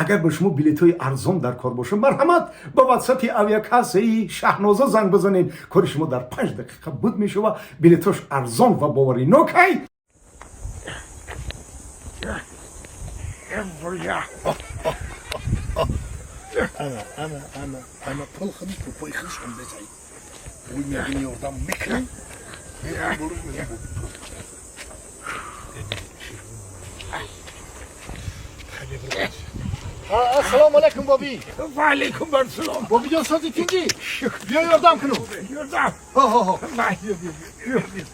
Агар ба шумо билетҳои арзон дар кор бошад, марҳамат, ба ватсапи авиакассаи Шаҳноза занг бизанед. Кори шумо дар 5 дақиқа буд мешава. Билетҳош арзон ва боваринок ай. Ана, ана, ана, ана, пул худиш бо пои худиш ҳам безай. Ой, мегини ёрдам мекунем. Мегӯм, болош мегӯм, бо пул. Ассалому алайкум, боби. Ва алайкум ассалом. Боби ҷон, сози, тинҷӣ? Биё, ёрдам кунум. Ёрдам. Ҳо, ҳо, ҳо. Вай. Биё, биё, биё, биё.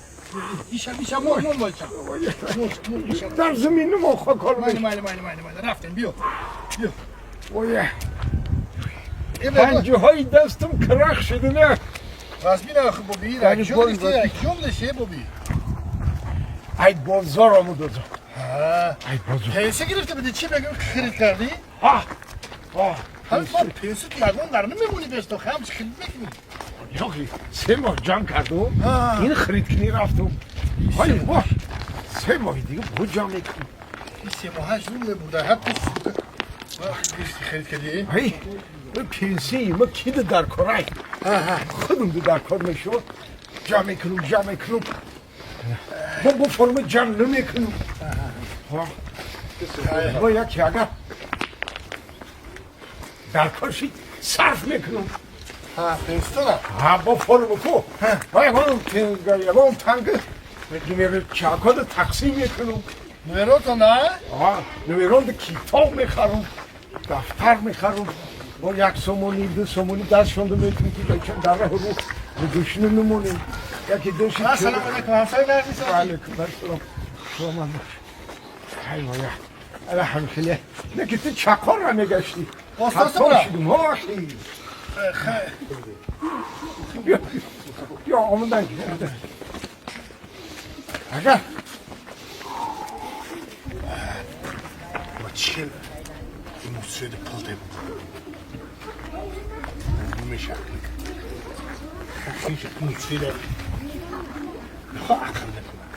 Иша, иша, мон, мон, бача. Мон, мон, иша. Дар замини мо хокор. Майли, майли, майли, майли, майли. Рафтем, биё. Биё. Ой. Э, бе, Панҷаҳои дастам карах шуда, не? Размина, охи, боби, Яъне киё бой, гирифтӣ? бой. Киё будеш, боби? Ай, бозор омудозам. Ҳа. Ай, бозор. Пенсия гирифта будӣ, чӣ мегӯм, хирид кардӣ? Ҳа. Ҳа. Ҳамин ма пенсия ягон дар намемонӣ, бесто ҳам хирид мекунӣ. Ёхи, 3 моҳ ҷамъ кардум. Ҳа. Ин хиридкунӣ рафтум. Ҳай, бош. 3 моҳи дига бо ҷамъ мекунем. Ин 3 моҳаш рӯ мебурда, ҳа, ту гирифти, хирид кардӣ? Ай, пенсии ма кида дар корай? Худум дар кор мешавад. Ҷамъ мекунум, ҷамъ мекунум. Мо бо форма ҷамъ намекунум. Мо яке агар дар кор шид, сарф мекунум. Ҳа, пенситона. Ҳа, бо форма ку. Ма ягон танга чакода тақсим мекунум. Нуверотон, а? А, нуверонда китоб мехарум, дафтар мехарум. Бо 1 сомонӣ, 2 сомонӣ дастшонда мекунем, ки бача дар роҳ рӯ гӯшна намонем. Яке доши. Ассалому алайкум, ҳамсоя, нармисози? Алайкум ассалом. Саломат бош. Ай воя. Ала ҳамхеле. Не ки ту чақорра мегаштӣ. Оста-оста Ҳатто бира. шудум, охи. Биё, биё, омадан. Агар Ма чил мусиди пул деб. Меша. Мусиди. Мехо ақл мекунам.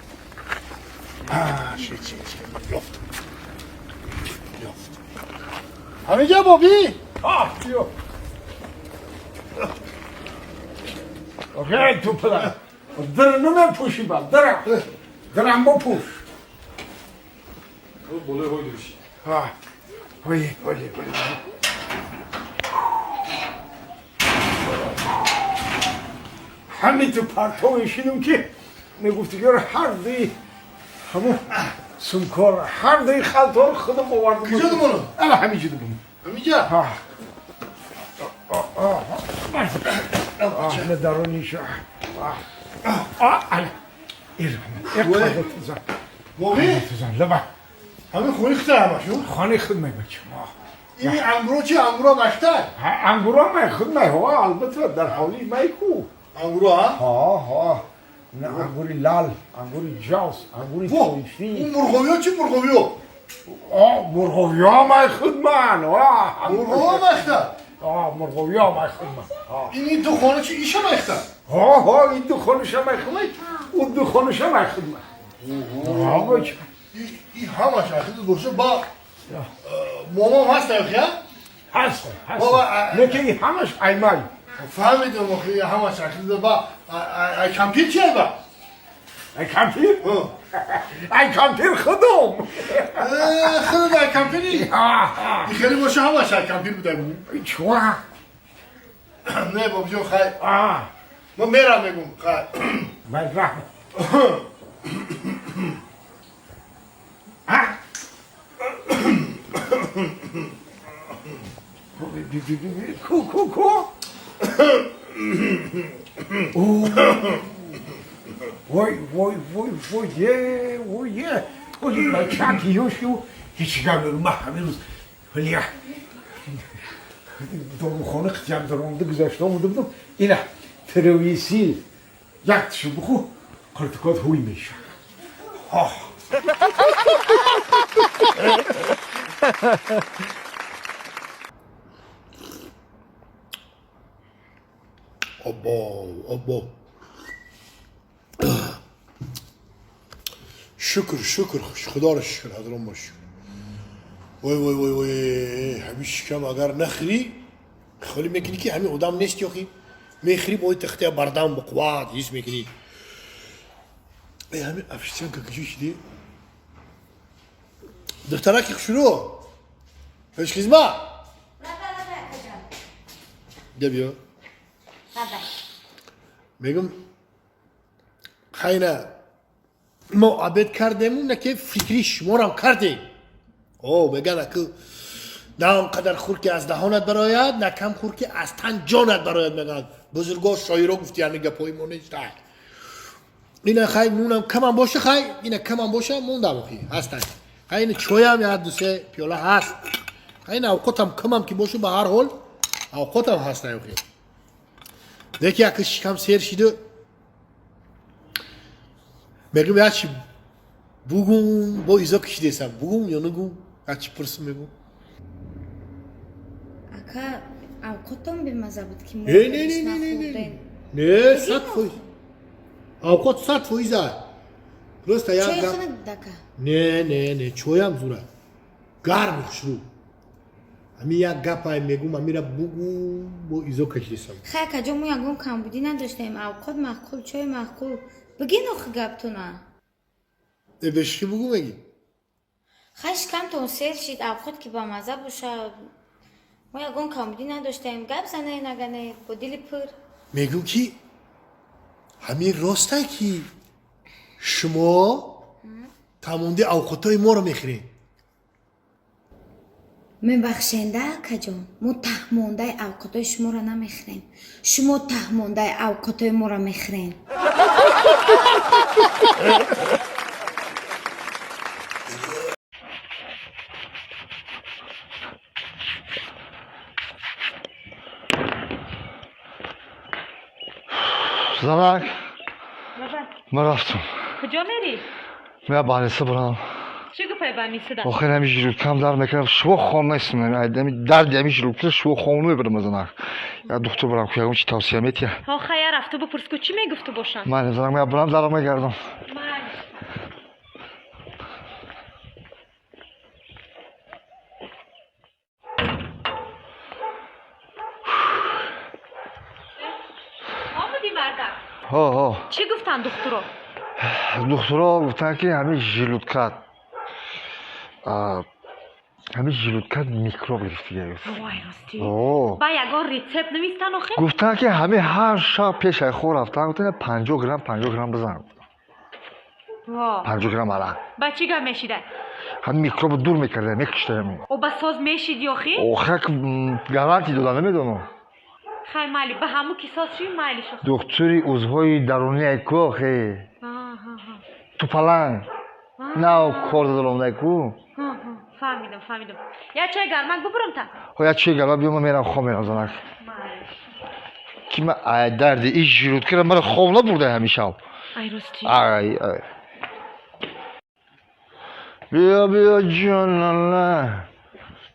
А, ши чи чи. Ёфт. Ёфт. Ҳаминҷа, боби? А, биё. Охе, ту пила. Дара намепӯши ба, дара. Дарам бопӯш. Болои ҳой дӯши. А, ой, ой, ой. Ҳамин ту партове шидум, ки мегуфти, ёр, ҳар дуи ҳамун сумкор, ҳар дуи халтор худам овардум. Куҷо думону? Ала ҳамин ҷо думону. Ҳаминҷа? Ҳа. На дарониша. Ала. Ирам. Иқадат. Боби? Лаба. Ҳамин хони хита ҳамашу? Хони худ мебачам. Ин ангуро чи, ангуро махта? Ангуро май худ май, ҳо, албатта, дар ҳавлии май ку. Ангуро, а? Ҳо, ҳо. На ангури лал, ангури ҷавс, ангури Во, тоифӣ. он мурғовиё чи, мурғовиё? О, мурғовиё май худ ман. О, Мурғовиё махта? О, мурғовиё май худ ман. Ин ду хона чи, иша махта? Ҳо, ҳо, ин ду хонаша май худ ман, он ду хонаша май худ ман. Ҳо, бача. Ин ҳамаш ахиду боша, ба момам ҳаст, охия? Ҳаст, ҳаст. Бобо, Лекин ин ҳамаш аймай. Фаҳмидам, охи, ҳамаш ахиду ба ай кампир чи, ай ба? Ай кампир? Ай кампир худум. Худат ай кампири? Ҳа, ҳа. Хеле боша, ҳамаш ай кампир будай. Чуа? Не, бобиҷон, хай. А, Ма мерам, мегум, хай. май раҳмат. А? Ку, ку, ку? О, вой, вой, вой, вой, е, вой, е. Ози бачаки ёшу, ҳеҷ гап ма ҳамин рӯз вале дорухона қитям даромада гузашта омада будам. Ина трависил як тишу бихӯ, қиртикот ҳуй мешавад. Ҳо. Обо, обо. Шукр, шукр, худоро шукр, ҳазрон бо шукр. Вой, вой, вой, вой, Ҳамин шикам агар нахӯрӣ, холӣ мекунӣ ки ҳамин одам нести охи. Мехӯрӣ, бои тахтия бардам бо қувват ҳис мекунӣ. Э, ҳамин официантка куҷо шиди? Духтараки хушрӯ, пешхизмат, бия, биё. Мегум, хайна мо обед кардему, на ки фикри шуморам кардем. О, меган, аку на он қадар хур, ки аз даҳонат барояд, на кам хур, ки аз тан ҷонат барояд, мегӯянд бузурго, шоиро гуфти, ҳамин гапҳои мо неста. Ина хай, нунам камам боша, хай ина камам боша, мондам, охи ҳастай. Хай, ина чоям як ду се пиёла ҳаст. Хай, ина авқотам камам ки боша, ба ҳар ҳол авқотам ҳастай охи. Деки яки шикам сер шиду, мегӯм, як чи бугум, бо изо кишидесам, бугум ё нугум, як чи пурсум, мегум. Ака, авқотон бемаза буд, ки мо Не, не, не, не, не, не, не, 100% авқот 100%. Просто як чой гап. хунук буд, ака. Не, не, не, чоям зура, гарму хушрӯ. Ҳамин як гапай мегум, амира бугум, бо изо кашидесам. Хай, акаҷон, мо ягон камбудӣ надоштем, авқот маъқул, чой маъқул. Бигин охи гаптона. Э, бешухӣ бугум, мегӣ? Хай, шикамтон сер шид, авқот ки бамаза боша, мо ягон камбудӣ надоштем. Гап занед, агане бо дили пур. Мегӯм, ки ҳамин ростай, ки шумо тамомди авқотҳои моро мехӯред? Мебахшенда, акаҷон, мо таҳмондаи авқотҳои шуморо намехӯрем, шумо таҳмондаи авқотҳои моро мехӯрем. Занак, ман рафтам. Куҷо мерӣ? Мея больница бурам. Чӣ гуфтай больницада? Охир ҳами желудкам дард мекунам. Шумо хом нестам. Ами дарди ами желудка шумо хом намебарам, занак. Я духтур бурам, ку ягон чи тавсия метия. Ҳо, хая, рафту бипурс, ку чӣ мегуфту бошанд. Майли, занак, мея бурам, даро мегардам. Майли. Омадӣ, мардак? Ҳо, ҳо. Чӣ гуфтанд духтуро? Духтуро гуфтанд, ки ҳамин желудкат ҳамин желудкат микроб гирифтига. Вой, ростӣ? О. Ба ягон рецепт навистанд охир? Гуфтанд, ки ҳамин ҳар шаб пеш ай хоб рафтан, гуфтанд, 50 грамм, 50 грамм бизан. Во. 50 грамм арақ. Ба чӣ гап мешидай? Ҳамин микробро дур мекарда, мекушта ҳамин. О, ба соз мешиди охир? Охир гарантия дода, намедонам. Хай, майли, ба ҳамун ки соз шуи, майли шо. Духтури узвҳои дарунии ку охи. Тупаланг нав кор задаломдай ку. Фаҳмидам, фаҳмидам. Як чой гармак бубурам та? Ҳо, як чой гармак биё, ман мерам, хоб мерам, занак. Майли. Ки ман ай дарди ин желудкара мара хоб набурда ҳамин шаб. Ай, ростӣ? Ай, ай, биё, биё, ҷонона,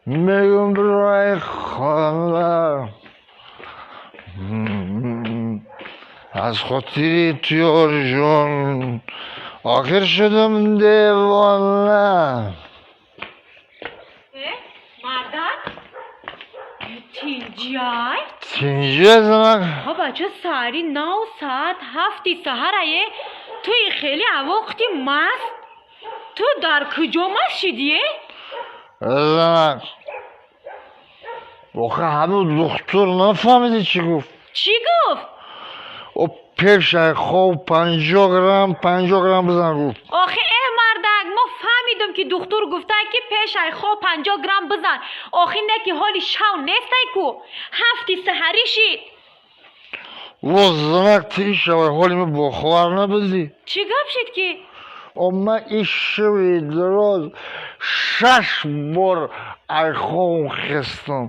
мегум, бирой хона, аз хотири туёр ҷон охир шудам девона. Э, мардак, тинҷиай? Тинҷия, занак. Ҳо, бача, саҳари нав, соат 7-и саҳарае, туи хеле авоқти маст, ту дар куҷо маст шидие? Занак, охир ҳамин духтур нафаҳмиди, чӣ гуфт? Чӣ гуфт? О, пешай хоб 50 грамм, 50 грамм бизан, гуфт. Охи, э мардак, мо фаҳмидум, ки духтур гуфта, ки пешай хоб 50 грамм бизан. Охи, не ки ҳоли шав нестай ку, 7-и саҳарӣ шид. Во, занак, ти ин шавай ҳоли ма бохабар набудӣ. Чӣ гап шид ки? О, ман ин шаби дароз шаш бор ай хоб хестам.